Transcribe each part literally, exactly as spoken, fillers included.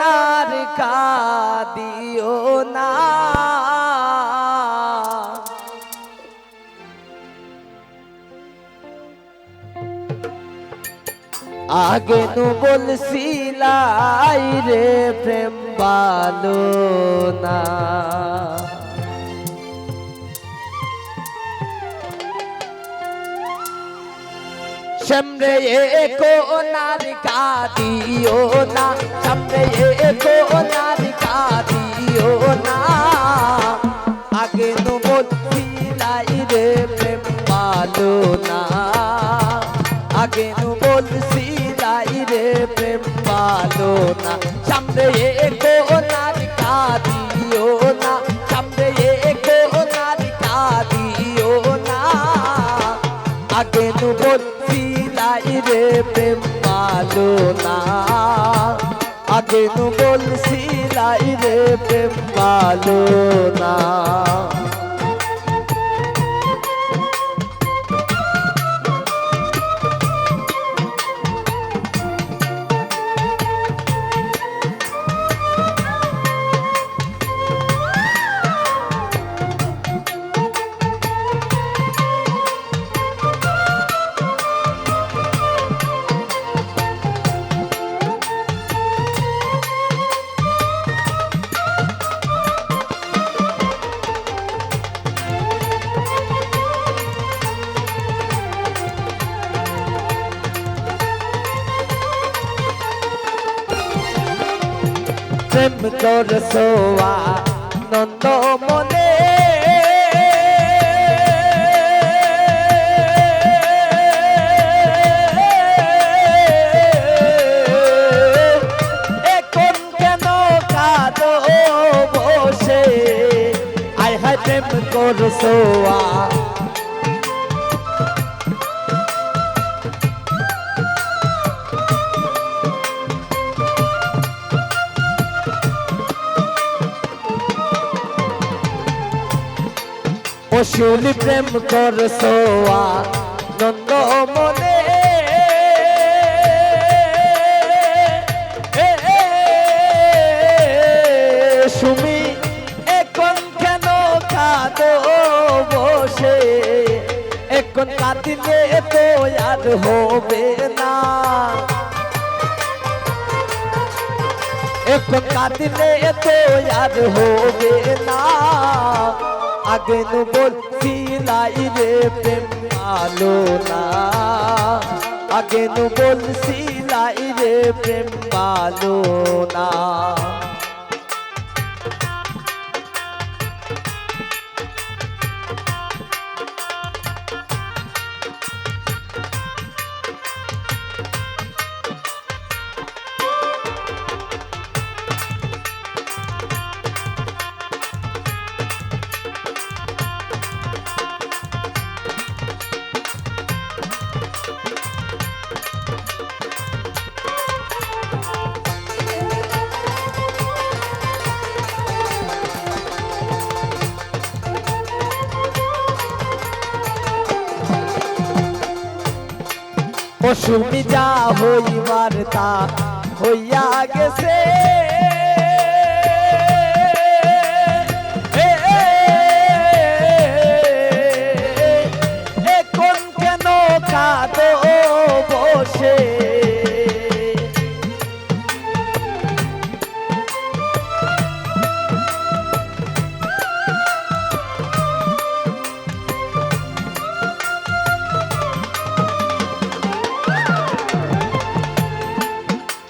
আর কাঁদিও না। আগে নু বলছিলাই রে প্রেম ভালো না। শ্যামরে এখন আর কাঁদিও না, শ্যামরে এখন আর কাঁদিও না। আগে নু বলছিলাই রে প্রেম ভালো না, আগে নু বলছিলাই রে প্রেম ভালো না। শ্যামরে এখন আর কাঁদিও না, শ্যামরে এখন আর কাঁদিও না। আগে নু বলছিলাই রে প্রেম ভালো না, আগে নু বলছিলাই রে প্রেম ভালো না। প্রেম করছো আনন্দ মনে। এখন কেন কাঁদো বসে? আয় হায় প্রেম করছো আ- ও শিউলি প্রেম করছো আনন্দ মনে। এ, এ, সুমি, এখন কেন কাঁদো বসে? এখন কাঁদিলে তো আর হবে না, এখন কাঁদিলে তো আর হবে না। আগে নু বলছিলাই রে প্রেম ভালো না, আগে নু বলছিলাই রে প্রেম ভালো না। ও সুমি, যা হইবার তা হইয়া গেছে। এ, এ, এখন কেন কাঁদো বসে?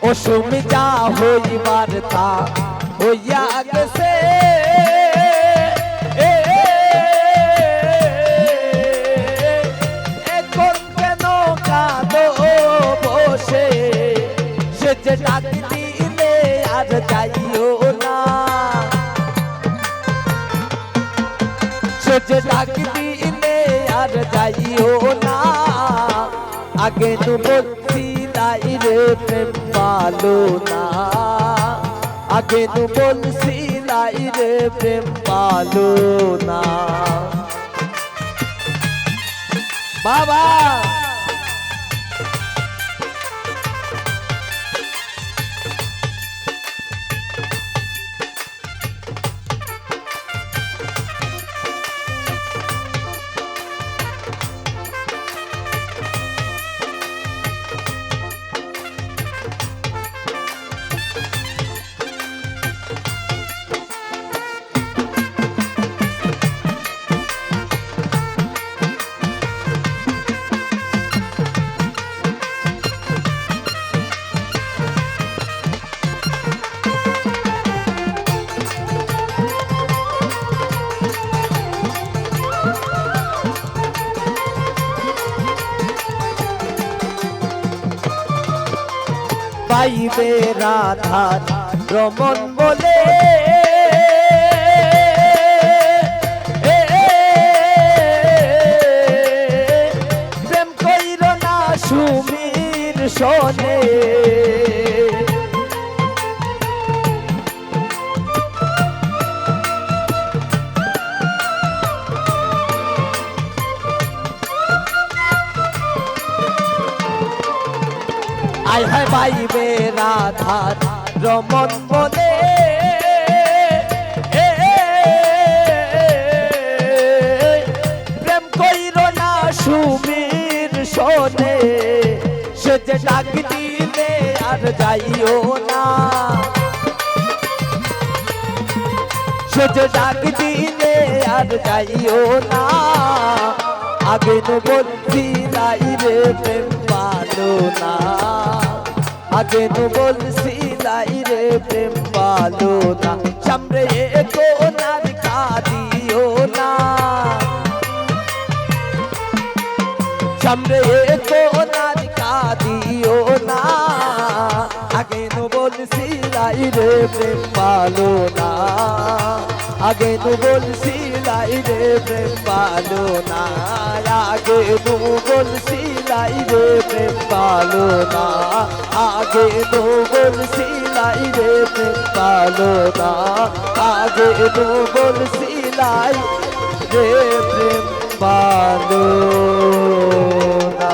ও সুমি, যা হইবার তা হইয়া গেছে। এ, এ, এখন কেন কাঁদো বসে? সে যে ডাক দিলে আর যাইও না, সে যে ডাক দিলে আর যাইও না। আগে নু বলছিলাই রে প্রেম ভালো না, আগে নু বলছিলাই রে প্রেম ভালো না। বাবা। আইবে রাধার রমন বলে। এ, এ, এ, প্রেম কইর না সুমির সনে। আয় হায় পাইবে রাধার রমন বলে। এ, এ, এ, এ, প্রেম কইর না সুমির সনে। সে যে ডাক দিলে আর যাইও না। সে যে ডাক দিলে আর যাইও না। আগে নু বলছিলাই রে প্রেম পালো না। আগে নু বলছিলাই রে প্রেম পালো না। সামনে এ কোনার কাঁদিও না। সামনে এ কোনার কাঁদিও না। আগে নু বলছিলাই রে প্রেম পালো না। আগে নু বলছিলাই রে প্রেম পালো না। আগে নু বলছিলাই রে প্রেম পালো না। আগে নু বলছিলাই রে প্রেম পালো না। আগে নু বলছিলাই রে প্রেম পালো না।